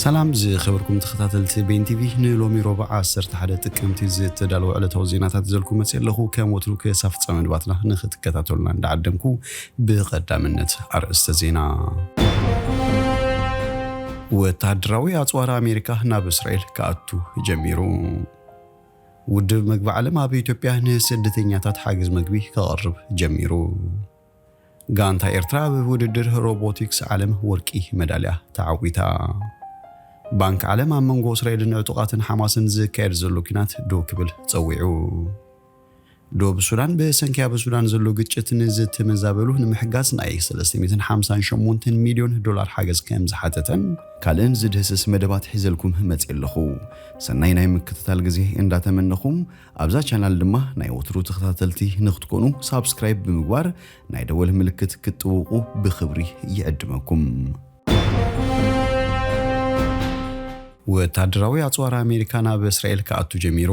ሰላም ዝኸበርኩም ተኸታተልቲ ቤን ቲቪ፣ ንሎሚ ረቡዕ ዓሰርተ ሓደ ጥቅምቲ ዝተዳለወ ዕለታዊ ዜናታት ዘልኩ መፅእ ኣለኹ። ከም ወትሩ ክሳብ ፍፃመ ንባትና ንክትከታተሉና እንዳዓደምኩ፣ ብቐዳምነት ኣርእስተ ዜና። ወታደራዊ ኣፅዋር ኣሜሪካ ናብ እስራኤል ክኣቱ ጀሚሩ። ውድብ መግቢ ዓለም ኣብ ኢትዮጵያ ንስደተኛታት ሓገዝ መግቢ ከቕርብ ጀሚሩ። ጋንታ ኤርትራ ኣብ ውድድር ሮቦቲክስ ዓለም ወርቂ መዳልያ ተዓዊታ። ባንክ ዓለም ኣብ መንጎ እስራኤልን ዕጡቓትን ሓማስን ዝካየድ ዘሎ ኲናት ደው ክብል ጸዊዑ። ዶብ ሱዳን ብሰንኪ ኣብ ሱዳን ዘሎ ግጭት ንዝተመዛበሉ ንምሕጋዝ ናይ ሰለስተ ሚእትን ሓምሳን ሸሞንተን ሚልዮን ዶላር ሓገዝ ከም ዝሓተተን ካልእን ዝድህስስ መደባት ሒዘልኩም መጽእ ኣለኹ። ሰናይ ናይ ምክትታል ግዜ እንዳተመነኹም፣ ኣብዛ ቻናል ድማ ናይ ወትሩ ተኸታተልቲ ንክትኮኑ ሳብስክራይብ ብምግባር ናይ ደወል ምልክት ክትጥውቑ ብኽብሪ ይዕድመኩም። ወታደራዊ ኣጽዋር ኣሜሪካ ናብ እስራኤል ክኣቱ ጀሚሩ።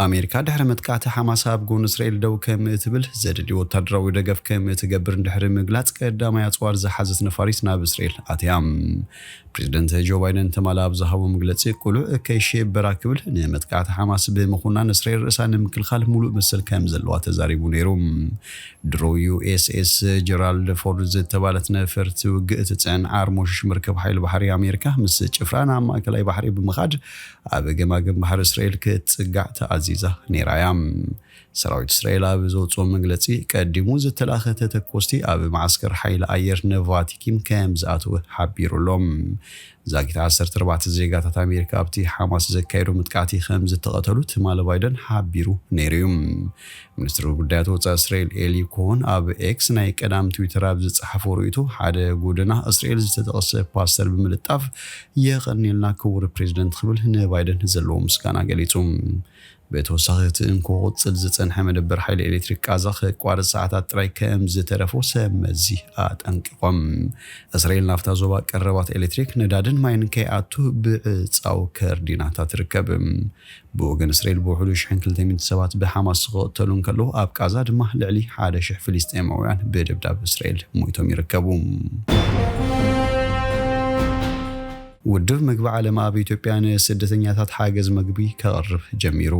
ኣሜሪካ ድሕሪ መጥቃዕቲ ሓማስ ኣብ ጎኒ እስራኤል ደው ከም እትብል፣ ዘድሊ ወታደራዊ ደገፍ ከም እትገብር ድሕሪ ምግላጽ፣ ቀዳማይ ኣጽዋር ዝሓዘት ነፋሪት ናብ እስራኤል ኣትያ። ፕሬዚደንት ጆ ባይደን ትማሊ ኣብ ዝሃቦ መግለጺ፣ ቅሉዕ ከይሽበራ ክብል ንመጥቃዕቲ ሓማስ ብምኹናን እስራኤል ርእሳ ንምክልኻል ሙሉእ መሰል ከም ዘለዋ ተዛሪቡ ነይሩ። ድሮ ዩ ኤስ ኤስ ጀራልድ ፎርድ ዝተባለት ነፈርቲ ውግእ እትጽዕን ዓርሞሽሽ መርከብ ሓይሊ ባሕሪ ኣሜሪካ ምስ ጭፍራ ናብ ማእከላይ ባሕሪ ብምኻድ ኣብ ገማግም ባሕሪ እስራኤል ክትጽጋዕ ተኣዚዛ ነይራ እያ። ሰራዊት እስራኤል ኣብ ዘውፅኦ መግለፂ፣ ቀዲሙ ዝተላእኸ ተተኮስቲ ኣብ መዓስከር ሓይሊ ኣየር ነቫቲኪም ከም ዝኣተወ ሓቢሩ ኣሎ። ዛጊት ዓሰርተ ኣርባዕተ ዜጋታት ኣሜሪካ ኣብቲ ሓማስ ዘካየዶ መጥቃዕቲ ከም ዝተቐተሉ ትማሊ ባይደን ሓቢሩ ነይሩ እዩ። ሚኒስትሪ ጉዳያት ወፃኢ እስራኤል ኤሊ ኮሆን ኣብ ኤክስ ናይ ቀዳም ትዊተር ኣብ ዝፀሓፎ ርእይቶ፣ ሓደ ጎደና እስራኤል ዝተጠቕሰ ፓስተር ብምልጣፍ የቐንየልና ክቡር ፕሬዚደንት ክብል ንባይደን ዘለዎ ምስጋና ገሊጹ። ብተወሳኺ እቲ እንኮ ክቕጽል ዝጸንሐ መደበር ሓይሊ ኤሌክትሪክ ቃዛ ከቋርጽ ሰዓታት ጥራይ ከም ዝተረፎ ሰብ መዚ ኣጠንቂቖም። እስራኤል ናብታ ዞባ ቀረባት ኤሌክትሪክ፣ ነዳድን ማይን ከይኣቱ ብዕጻው ከርዲናታ ትርከብ። ብወገን እስራኤል ብውሕዱ ሽሕን ክልተ ሚእቲ ሰባት ብሓማስ ክቕተሉ እንከለዉ፣ ኣብ ቃዛ ድማ ልዕሊ ሓደ ሽሕ ፍልስጤማውያን ብደብዳብ እስራኤል ሞይቶም ይርከቡ። ውድብ መግቢ ዓለም ኣብ ኢትዮጵያ ንስደተኛታት ሓገዝ መግቢ ከቕርብ ጀሚሩ።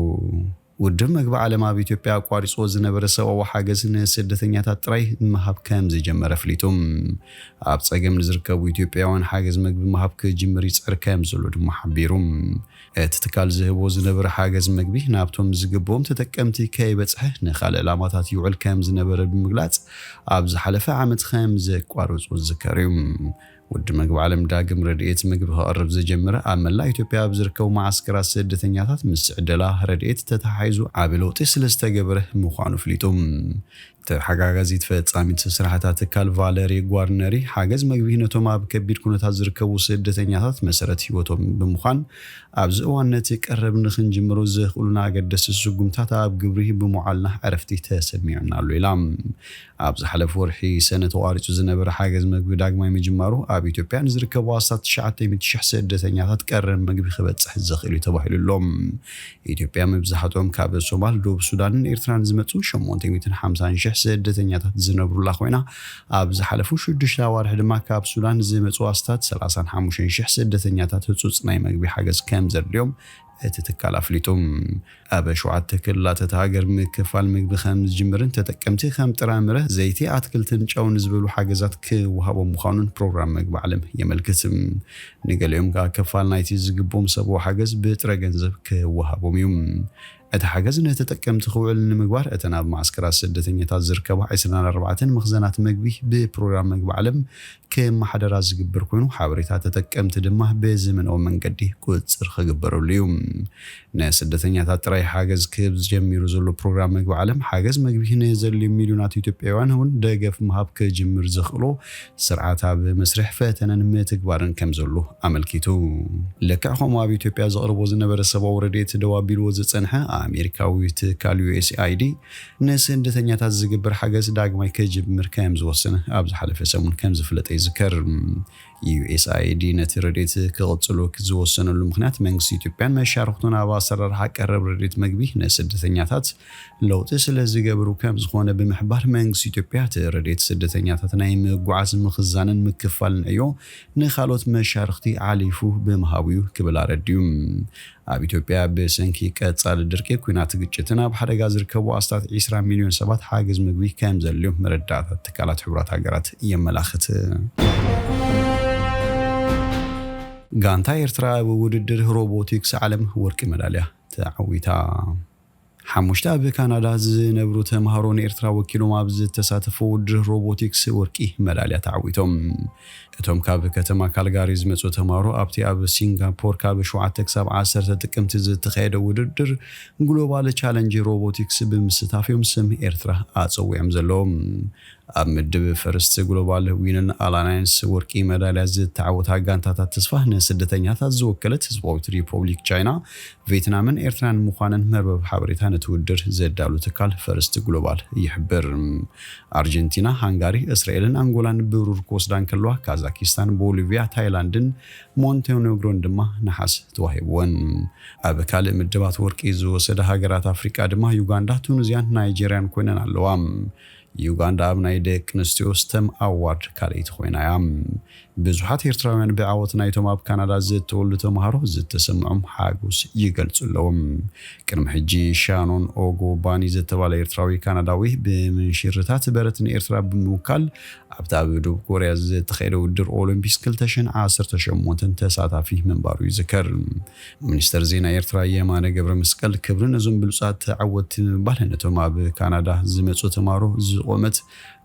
ውድብ መግቢ ዓለም ኣብ ኢትዮጵያ ኣቋሪፅዎ ዝነበረ ሰብኣዊ ሓገዝ ንስደተኛታት ጥራይ ምሃብ ከም ዝጀመረ ኣፍሊጡ። ኣብ ፀገም ንዝርከቡ ኢትዮጵያውያን ሓገዝ መግቢ ምሃብ ክጅምር ይፅዕር ከም ዘሎ ድማ ሓቢሩ። እቲ ትካል ዝህቦ ዝነበረ ሓገዝ መግቢ ናብቶም ዝግብኦም ተጠቀምቲ ከይበፅሐ ንካልእ ዕላማታት ይውዕል ከም ዝነበረ ብምግላፅ፣ ኣብ ዝሓለፈ ዓመት ከም ዘቋረፁ ዝዝከር እዩ። ውድብ መግቢ ዓለም ዳግም ረድኤት መግቢ ከቕርብ ዝጀመረ ኣብ መላእ ኢትዮጵያ ኣብ ዝርከቡ መዓስከራት ስደተኛታት ምስ ዕደላ ረድኤት ተተሓሒዙ ዓቢ ለውጢ ስለ ዝተገበረ ምዃኑ ኣፍሊጡ። ተሓጋጋዚት ፈጻሚት ስራሕታ ትካል ቫለሪ ጓርነሪ፣ ሓገዝ መግቢ ነቶም ኣብ ከቢድ ኩነታት ዝርከቡ ስደተኛታት መሰረት ህይወቶም ብምዃን፣ ኣብዚ እዋን ነቲ ቀረብ ንኽንጅምሮ ዘኽእሉና ኣገደስቲ ስጉምታት ኣብ ግብሪ ብምውዓልና ዕረፍቲ ተሰሚዑና ኣሎ ኢላ። ኣብ ዝሓለፈ ወርሒ ሰነ ተቋሪጹ ዝነበረ ሓገዝ መግቢ ዳግማይ ምጅማሩ፣ ኣብ ኢትዮጵያ ንዝርከቡ ኣስታት ትሽዓተ ሚእቲ ሽሕ ስደተኛታት ቀረብ መግቢ ክበጽሕ ዘኽእል እዩ ተባሂሉ ኣሎ። ኢትዮጵያ መብዛሕትኦም ካብ ሶማል፣ ደቡብ ሱዳንን ኤርትራን ዝመጹ ሸሞንተ ሚእትን ሓምሳን ሽሕ ስደተኛታት ዝነብሩላ ኮይና፣ ኣብ ዝሓለፉ ሽዱሽተ ኣዋርሕ ድማ ካብ ሱዳን ዝመጹ ኣስታት ሰላሳን ሓሙሽተን ሽሕ ስደተኛታት ህጹጽ ናይ መግቢ ሓገዝ ከም ዘድልዮም እቲ ትካል ኣፍሊጡ። ኣብ ሸውዓተ ክልላት እታ ሃገር ምክፋል ምግቢ ከም ዝጅምርን ተጠቀምቲ ከም ጥራምረ፣ ዘይቲ፣ ኣትክልትን ጨውን ዝበሉ ሓገዛት ክወሃቦም ምዃኑን ፕሮግራም መግቢ ዓለም የመልክት። ንገሊኦም ከኣ ክፋል ናይቲ ዝግብኦም ሰብኣዊ ሓገዝ ብጥረ ገንዘብ ክወሃቦም እዩ። እቲ ሓገዝ ንተጠቀምቲ ክውዕል ንምግባር፣ እተን ኣብ መዓስከራት ስደተኛታት ዝርከባ ዕስራን ኣርባዕተን መኽዘናት መግቢ ብፕሮግራም መግቢ ዓለም ክመሓደራ ዝግበር ኮይኑ፣ ሓበሬታ ተጠቀምቲ ድማ ብዘመናዊ መንገዲ ቁጽጽር ክግበረሉ እዩ። ንስደተኛታት ጥራይ ሓገዝ ክህብ ዝጀሚሩ ዘሎ ፕሮግራም መግቢ ዓለም፣ ሓገዝ መግቢ ንዘድልዩ ሚልዮናት ኢትዮጵያውያን እውን ደገፍ ምሃብ ክጅምር ዘኽእሎ ስርዓት ኣብ መስርሕ ፈተነን ምትግባርን ከም ዘሎ ኣመልኪቱ። ልክዕ ከምኡ ኣብ ኢትዮጵያ ዘቕርቦ ዝነበረ ሰብኣዊ ረድኤት ደው ኣቢልዎ ዝጸንሐ ኣሜሪካዊ ትካል ዩ ኤስ ኣይ ዲ፣ ንስደተኛታት ዝግበር ሓገዝ ዳግማይ ክጅምር ከም ዝወሰነ ኣብ ዝሓለፈ ሰሙን ከም ዝፍለጠ ይዝከር። ዩ ኤስ ኣይ ዲ ነቲ ረድኤት ክቕጽሉ ዝወሰነሉ ምኽንያት መንግስቲ ኢትዮጵያን መሻርኽቱን ኣብ ኣሰራርሓ ቀረብ ረድኤት መግቢ ንስደተኛታት ለውጢ ስለ ዝገብሩ ከም ዝኾነ ብምሕባር መንግስቲ ኢትዮጵያ እቲ ረድኤት ስደተኛታት ናይ ምጉዓዝ ምኽዛንን ምክፋልን ዕዮ ንኻልኦት መሻርኽቲ ዓሊፉ ብምሃቡ እዩ ክብል ኣረድዩ። ኣብ ኢትዮጵያ ብሰንኪ ቀጻሊ ድርቂ፣ ኲናት፣ ግጭትን ኣብ ሓደጋ ዝርከቡ ኣስታት ዒስራ ሚልዮን ሰባት ሓገዝ ምግቢ ከም ዘድልዮም መረዳእታ ትካላት ሕቡራት ሃገራት የመላኽት። ጋንታ ኤርትራ ኣብ ውድድር ሮቦቲክስ ዓለም ወርቂ መዳልያ ተዓዊታ። ሓሙሽተ ኣብ ካናዳ ዝነብሩ ተምሃሮ ንኤርትራ ወኪሎም ኣብ ዝተሳተፉ ውድድር ሮቦቲክስ ወርቂ መዳልያ ተዓዊቶም። እቶም ካብ ከተማ ካልጋሪ ዝመጹ ተምሃሮ ኣብቲ ኣብ ሲንጋፖር ካብ ሸውዓተ ክሳብ ዓሰርተ ጥቅምቲ ዝተኻየደ ውድድር ግሎባል ቻለንጅ ሮቦቲክስ ብምስታፍ እዮም ስም ኤርትራ ኣጸዊዖም ዘለዉ። ኣብ ምድብ ፈርስት ግሎባል ዊነን ኣላያንስ ወርቂ መዳልያ ዝተዓወታ ጋንታታት ተስፋ ንስደተኛታት ዝወከለት ህዝባዊት ሪፖብሊክ ቻይና፣ ቬትናምን ኤርትራን ምዃነን መርበብ ሓበሬታ ነቲ ውድድር ዘዳሉ ትካል ፈርስት ግሎባል ይሕብር። ኣርጀንቲና፣ ሃንጋሪ፣ እስራኤልን ኣንጎላን ብሩር ክወስዳ እንከለዋ፣ ካዛኪስታን፣ ቦሊቪያ፣ ታይላንድን ሞንቴኔግሮን ድማ ነሓስ ተዋሂብወን። ኣብ ካልእ ምድባት ወርቂ ዝወሰዳ ሃገራት ኣፍሪቃ ድማ ዩጋንዳ፣ ቱኒዝያን ናይጄርያን ኮይነን ኣለዋ። ዩጋንዳ ኣብ ናይ ደቂ ኣንስትዮ ስተም ኣዋርድ ካልኣይቲ ኮይና እያ። ብዙሓት ኤርትራውያን ብዓወት ናይቶም ኣብ ካናዳ ዝተወልዱ ተምሃሮ ዝተሰምዖም ሓጎስ ይገልጹ ኣለዉ። ቅድሚ ሕጂ ሻኖን ኦጎ ባኒ ዝተባለ ኤርትራዊ ካናዳዊ ብምንሽርታት በረት ንኤርትራ ብምውካል ኣብቲ ኣብ ደቡብ ኮርያ ዝተኻየደ ውድድር ኦሎምፒክስ ክልተ ሽሕን ዓሰርተ ሸሞንተን ተሳታፊ ምንባሩ ይዝከር። ሚኒስተር ዜና ኤርትራ የማነ ገብረ መስቀል፣ ክብሪ ነዞም ብሉጻት ተዓወትቲ ንምባል ነቶም ኣብ ካናዳ ዝመጹ ተምሃሮ ዝቖመት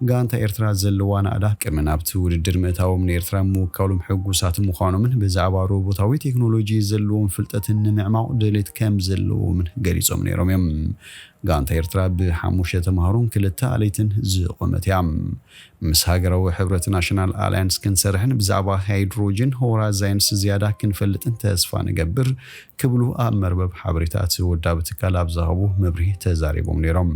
ጋንታ ኤርትራ ዘለዋ ናእዳ፣ ቅድሚ ናብቲ ውድድር ምእታዎም ንኤርትራ ምውካሎም ሕጉሳት ምዃኖምን ብዛዕባ ሮቦታዊ ቴክኖሎጂ ዘለዎም ፍልጠትን ንምዕማቕ ድሌት ከም ዘለዎምን ገሊጾም ነይሮም እዮም። ጋንታ ኤርትራ ብሓሙሽተ ተምሃሮን ክልተ ኣለይትን ዝቖመት እያ። ምስ ሃገራዊ ሕብረት ናሽናል ኣላያንስ ክንሰርሕን ብዛዕባ ሃይድሮጅን ሆራይዘንስ ዝያዳ ክንፈልጥን ተስፋ ንገብር ክብሉ ኣብ መርበብ ሓበሬታ እቲ ውዳበ ትካል ኣብ ዝሃቡ መብርሂ ተዛሪቦም ነይሮም።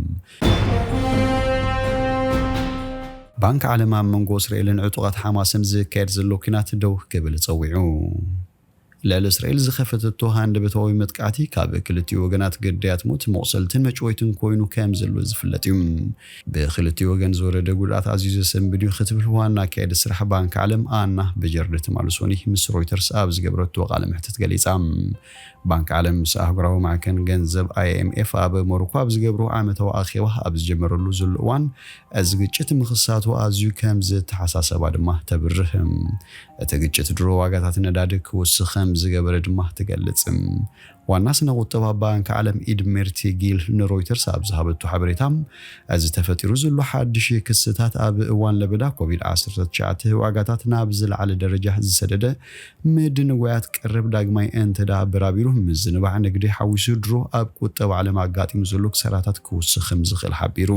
ባንክ ዓለም ኣብ መንጎ እስራኤልን ዕጡቓት ሓማስን ዝካየድ ዘሎ ኲናት ደው ክብል ጸዊዑ። ልዕሊ እስራኤል ዝኸፈተቶ ሃንደበታዊ መጥቃዕቲ ካብ ክልቲኡ ወገናት ግዳያት ሞት፣ መቑሰልትን መጭወይትን ኮይኑ ከም ዘሎ ዝፍለጥ እዩ። ብክልቲኡ ወገን ዝወረደ ጉድኣት ኣዝዩ ዘሰንብድ እዩ ክትብል ዋና ኣካያዲ ስራሕ ባንክ ዓለም ኣና በጀርደ ትማሊ ሶኒ ምስ ሮይተርስ ኣብ ዝገበረቶ ቃለ መሕትት ገሊጻ። ባንክ ዓለም ምስ ኣህጉራዊ ማዕከን ገንዘብ ኣይ ኤም ኤፍ ኣብ ሞሮኮ ኣብ ዝገብሮ ዓመታዊ ኣኼባ ኣብ ዝጀመረሉ ዘሎ እዋን፣ እዚ ግጭት ምኽሳቱ ኣዝዩ ከም ዝተሓሳሰባ ድማ ተብርህ። እቲ ግጭት ድሮ ዋጋታት ነዳዲ ክውስኽ ከም ዝገበረ ድማ ትገልጽ። ዋና ስነ ቁጠባ ባንክ ዓለም ኢድሜርቲ ጊል ንሮይተርስ ኣብ ዝሃበቶ ሓበሬታ፣ እዚ ተፈጢሩ ዘሎ ሓድሽ ክስታት ኣብ እዋን ለበዳ ኮቪድ ዓሰርተ ትሽዓተ ዋጋታት ናብ ዝለዓለ ደረጃ ዝሰደደ ምድንጓያት ቀረብ ዳግማይ እንተ ደኣ በራቢሩ፣ ምዝንባዕ ንግዲ ሓዊሱ ድሮ ኣብ ቁጠባ ዓለም ኣጋጢሙ ዘሎ ክሳራታት ክውስኽ ከም ዝኽእል ሓቢሩ።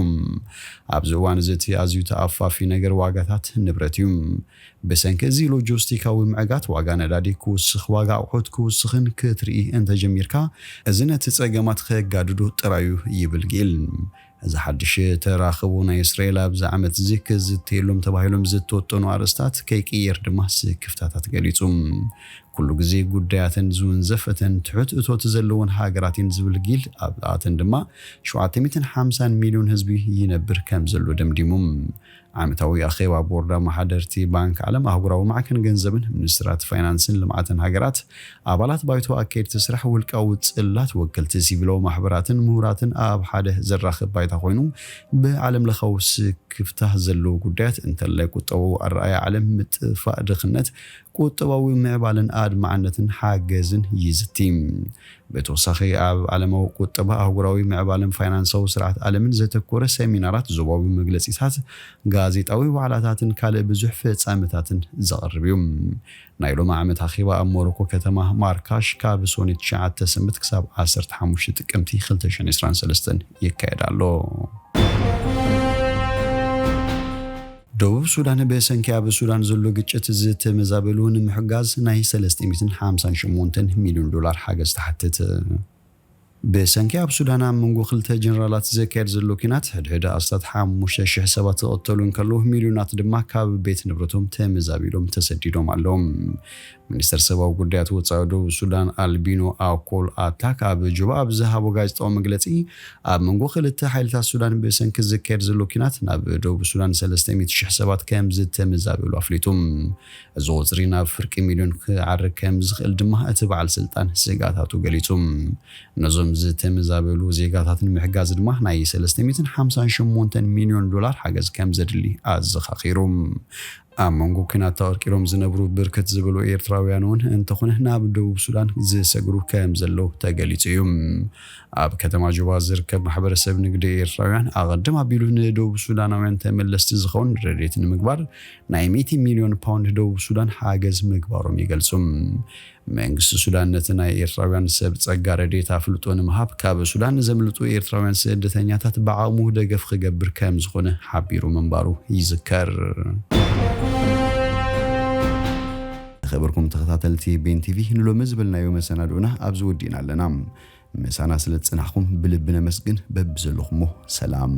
ኣብዚ እዋን እዚ እቲ ኣዝዩ ተኣፋፊ ነገር ዋጋታት ንብረት እዩ። ብሰንኪ እዚ ሎጂስቲካዊ ምዕጋት ዋጋ ነዳዲ ክውስኽ፣ ዋጋ ኣቑሑት ክውስኽን ክትርኢ እንተጀሚርካ፣ እዚ ነቲ ጸገማት ከጋድዶ ጥራዩ ይብል ጊል። እዚ ሓድሽ ተራኽቦ ናይ እስራኤል ኣብዚ ዓመት እዚ ክዝተየሎም ተባሂሎም ዝተወጠኑ ኣርእስታት ከይቅየር ድማ ስክፍታታት ገሊጹ። ኩሉ ግዜ ጉዳያተን ዝውንዘፍ፣ እተን ትሑት እቶት ዘለወን ሃገራት እየን ዝብል ጊል፣ ኣብኣተን ድማ ሸውዓተ ሚእትን ሓምሳን ሚልዮን ህዝቢ ይነብር ከም ዘሎ ደምዲሙ። ዓመታዊ ኣኼባ ቦርድ ኣመሓደርቲ ባንክ ዓለም፣ ኣህጉራዊ ማዕከን ገንዘብን ሚኒስትራት ፋይናንስን ልምዓትን ሃገራት፣ ኣባላት ባይቶ ኣካየድቲ ስራሕ፣ ውልቃዊ ጽላት፣ ወከልቲ ሲቪላዊ ማሕበራትን ምሁራትን ኣብ ሓደ ዘራኽብ ባይታ ኮይኑ፣ ብዓለም ለኻዊ ስክፍታ ዘለዉ ጉዳያት እንተላይ ቁጠባዊ ኣረኣእያ ዓለም፣ ምጥፋእ ድኽነት፣ ቁጠባዊ ምዕባለን ኣድማዕነትን ሓገዝን ይዝቲ። ብተወሳኺ ኣብ ዓለማዊ ቁጠባ፣ ኣህጉራዊ ምዕባለን ፋይናንሳዊ ስርዓት ዓለምን ዘተኮረ ሰሚናራት፣ ዞባዊ መግለጺታት፣ ጋዜጣዊ ዋዕላታትን ካልእ ብዙሕ ፍጻመታትን ዘቕርብ እዩ። ናይ ሎሚ ዓመት ኣኼባ ኣብ ሞሮኮ ከተማ ማርካሽ ካብ ሶኒ ትሽዓተ ሰንበት ክሳብ ዓሰርተ ሓሙሽተ ጥቅምቲ ክልተ ሽሕን ዕስራን ሰለስተን ይካየድ ኣሎ። ደቡብ ሱዳን ብሰንኪ ኣብ ሱዳን ዘሎ ግጭት ዝተመዛበሉ ንምሕጋዝ ናይ ሰለስተ ሚእትን ሓምሳን ሸሞንተን ሚልዮን ዶላር ሓገዝ ትሓትት። ብሰንኪ ኣብ ሱዳን ኣብ መንጎ ክልተ ጀነራላት ዘካየድ ዘሎ ኪናት ሕድሕድ ኣስታት ሓሙሽተ ሽሕ ሰባት ክቕተሉ እንከለዉ፣ ሚልዮናት ድማ ካብ ቤት ንብረቶም ተመዛቢሎም ተሰዲዶም ኣለዉ። ሚኒስተር ሰብኣዊ ጉዳያት ወጻኢ ደቡብ ሱዳን ኣልቢኖ ኣኮል ኣታክ ኣብ ጁባ ኣብ ዝሃቦ ጋዜጣዊ መግለጺ፣ ኣብ መንጎ ክልተ ሓይልታት ሱዳን ብሰንኪ ዝካየድ ዘሎ ኪናት ናብ ደቡብ ሱዳን ሰለስተ ሚእቲ ሽሕ ሰባት ከም ዝተመዛበሉ ኣፍሊጡ። እዚ ቁጽሪ ናብ ፍርቂ ሚልዮን ክዓርግ ከም ዝኽእል ድማ እቲ በዓል ስልጣን ስግኣታቱ ገሊጹ። ነዞም ዝተመዛበሉ ዜጋታት ንምሕጋዝ ድማ ናይ ሰለስተ ሚእትን ሓምሳን ሸሞንተን ሚልዮን ዶላር ሓገዝ ከም ዘድሊ ኣዘኻኺሩ። ኣብ መንጎ ኲናት ተቐርቂሮም ዝነብሩ ብርክት ዝበሉ ኤርትራውያን እውን እንተኾነ ናብ ደቡብ ሱዳን ዝሰግሩ ከም ዘለዉ ተገሊጹ እዩ። ኣብ ከተማ ጁባ ዝርከብ ማሕበረሰብ ንግዲ ኤርትራውያን ኣቐድም ኣቢሉ ንደቡብ ሱዳናውያን ተመለስቲ ዝኸውን ረድኤት ንምግባር ናይ ሚእቲ ሚልዮን ፓውንድ ደቡብ ሱዳን ሓገዝ ምግባሮም ይገልጹ። መንግስቲ ሱዳን ነቲ ናይ ኤርትራውያን ሰብ ጸጋ ረድኤት ኣፍልጦ ንምሃብ ካብ ሱዳን ንዘምልጡ ኤርትራውያን ስደተኛታት ብዓቕሙ ደገፍ ክገብር ከም ዝኾነ ሓቢሩ ምንባሩ ይዝከር። ዝኸበርኩም ተኸታተልቲ ቤን ቲቪ፣ ንሎሚ ዝበልናዮ መሰናድኦና ኣብዚ ወዲእና ኣለና። ምሳና ስለ ዝጸናሕኩም ብልቢ ነመስግን። በብዘለኹሞ ሰላም።